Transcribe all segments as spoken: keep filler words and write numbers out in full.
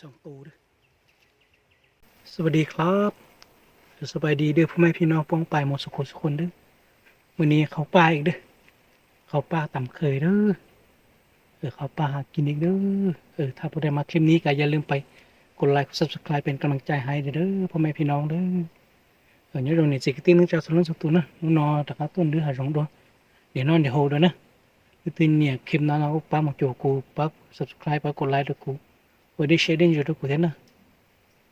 สองตัวเด้อ สวัสดีครับ สบายดีเด้อพ่อแม่พี่น้องป้องปายหมดสุขสุขคนเด้อ มื้อนี้เข้าป่าอีกเด้อ เข้าป่าตามเคยเด้อ เออ เข้าป่าหากินอีกเด้อ เออ ถ้าผู้ใดมักคลิปนี้ก็อย่าลืมไปกดไลค์ กด Subscribe เป็นกำลังใจให้เด้อพ่อแม่พี่น้องเด้อ เออ เนี่ยตรงนี้สิกตี้นึงจะสนุนสุดตัวนะ นอนตะกะต้นหรือหาสองตัว เดี๋ยวนอนเดี๋ยวโฮด้วยนะ คือตีเนี่ยคลิปนั้นเราปั๊บมาจูกูปั๊บ Subscribe ปั๊บกดไลค์ด้วยกู กดได้แชร์ได้อยู่ด้วยกูเท่านั้น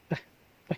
ไป ไป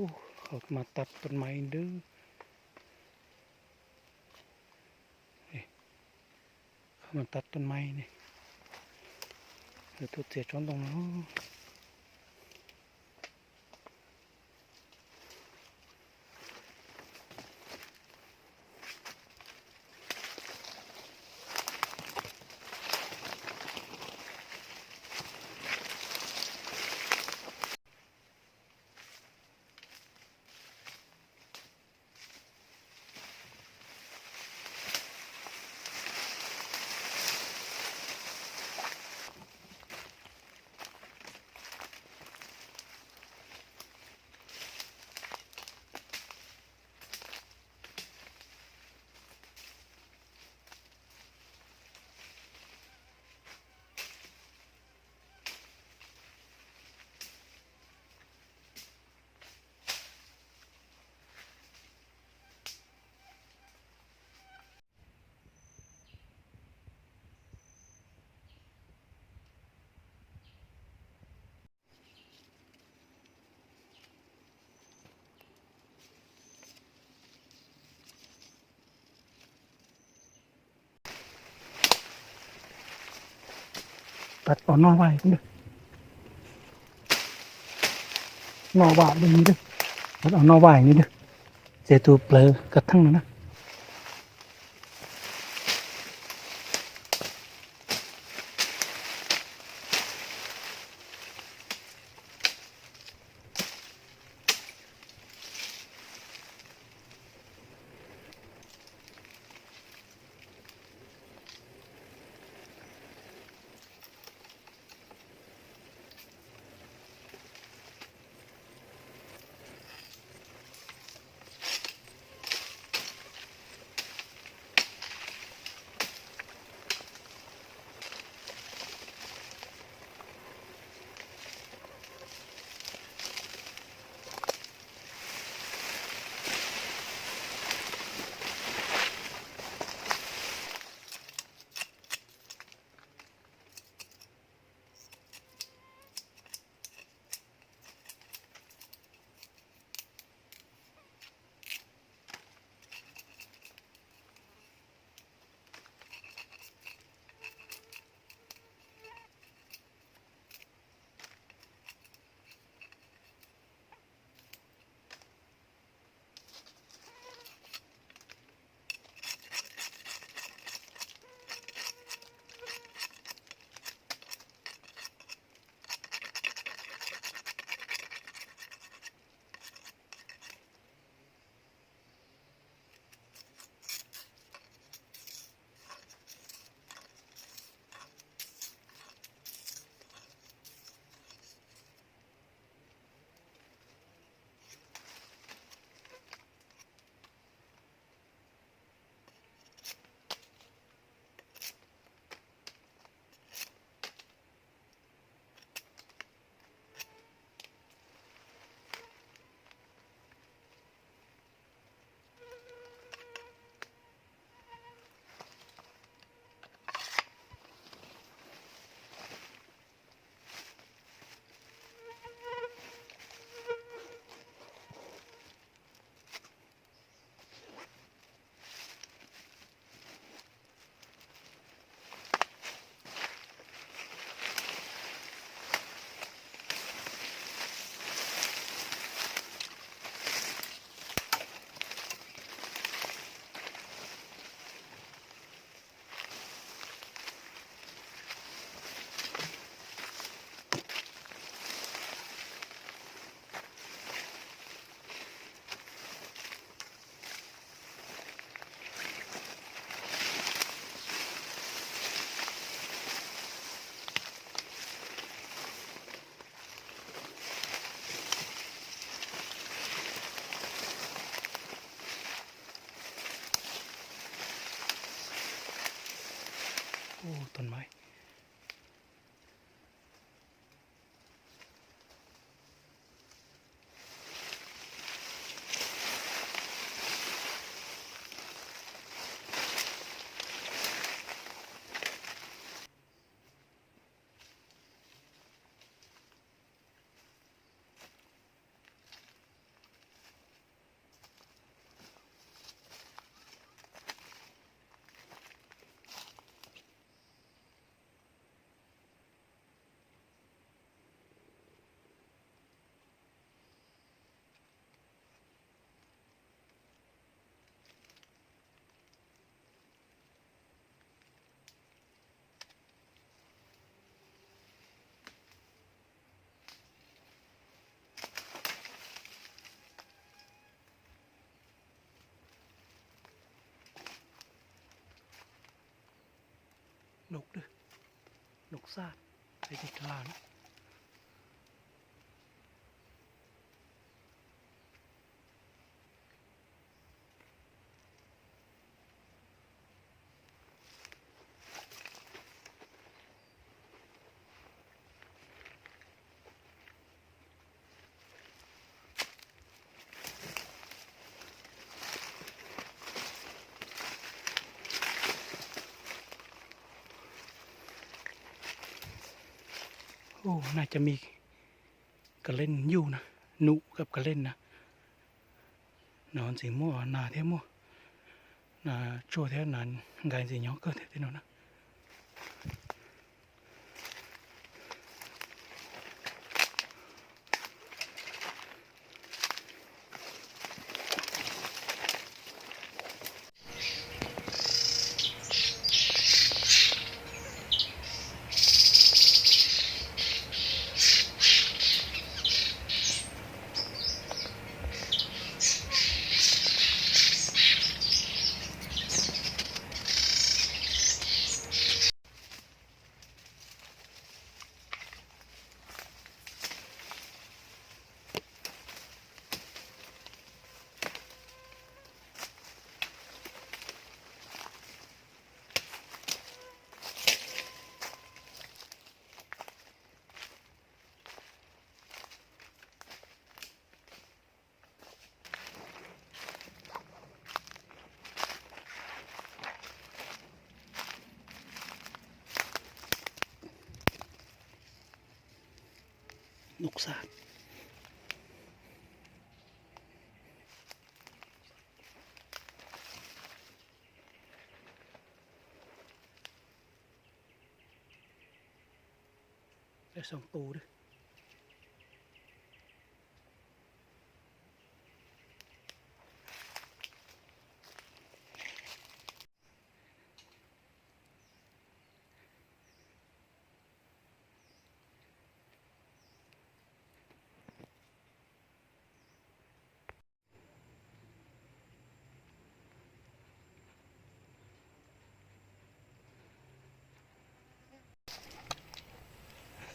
โอ้ เขามาตัดต้นไม้เด้อ นี่ เขามาตัดต้นไม้นี่ เดี๋ยวทุบเสียช้อนตรงนั้น ตัดเอาหน่อไว้เด้อ หน่อว่าเรื่องนี้เด้อ ตัดเอาหน่อไว้นี่เด้อ เสียตัวเปลือกกระทั่งนั้นนะ โอ้ ต้นไม้ นกเด้อ นกซาด ไปติดตลาดนะ โอ้ น่าจะมีกะเล่นอยู่นะ หนูกับกะเล่นนะ นอนสีม่วง นาเทม่วง นาชั่วแท้นาน กายสีหยองเกิดแท้นอนนะ นกซาด ได้สองตัวเด้อ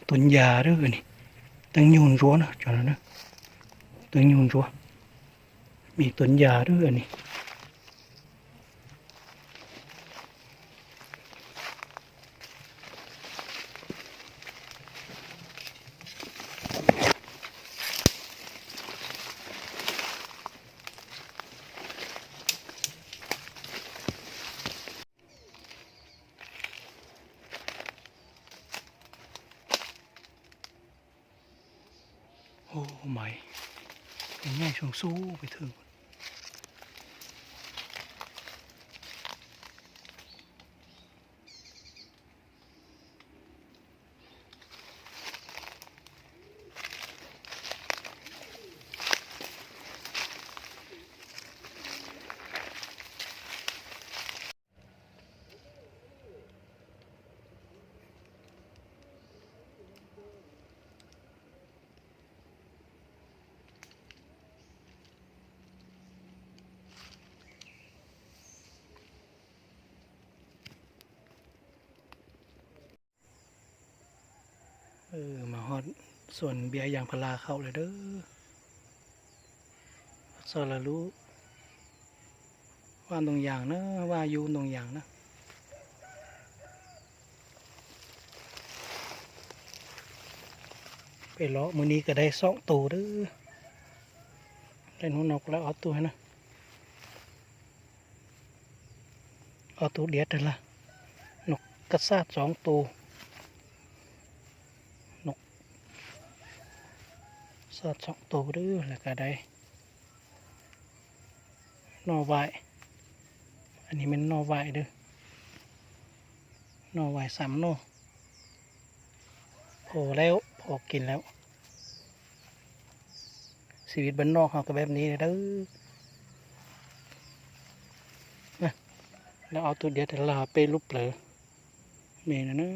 ต้นยาเด้ออันนี้ ตั้งยูนรั้วนะ จอดแล้วนะ ตั้งยูนรั้ว มีต้นยาเด้ออันนี้ โอ้ ไม้ เป็นไงช่วงสู้ไปถึง เออ มาฮอดสวนเบียร์ยางพาราเขาเลยเด้อ สาราลู ว่าตรงยางนะ ว่าอยู่ตรงยางนะ ไปเลาะมื้อนี้ก็ได้สองตัวเด้อ ได้หนูนกแล้วเอาตัวให้นะ เอาตัวเดียวแต่ละ นกกระซาดสองตัว นกกระซาดสองตัวเด้อ แล้วก็ได้ หน่อไว้ อันนี้แม่นหน่อไว้เด้อ หน่อไว้สามหน่อ พอแล้ว พอกินแล้ว ชีวิตบ้านนอกเฮาก็แบบนี้เด้อ นะ แล้วเอาตัวเดียวแต่ละไปลูกเปลือ นี่นะนะ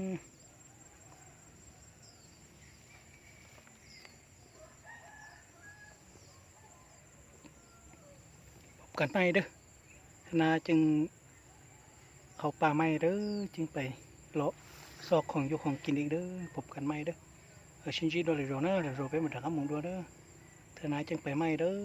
พบกันใหม่เด้อ เทื่อหน้าจึงเข้าป่าใหม่เด้อ จึงไปเลาะซอกของอยู่ของกินอีกเด้อ พบกันใหม่เด้อ เออ ชินจิโดเรโรนะ เรโรไปหมดแล้วครับ หมุนดูเด้อ เทื่อหน้าจึงไปใหม่เด้อ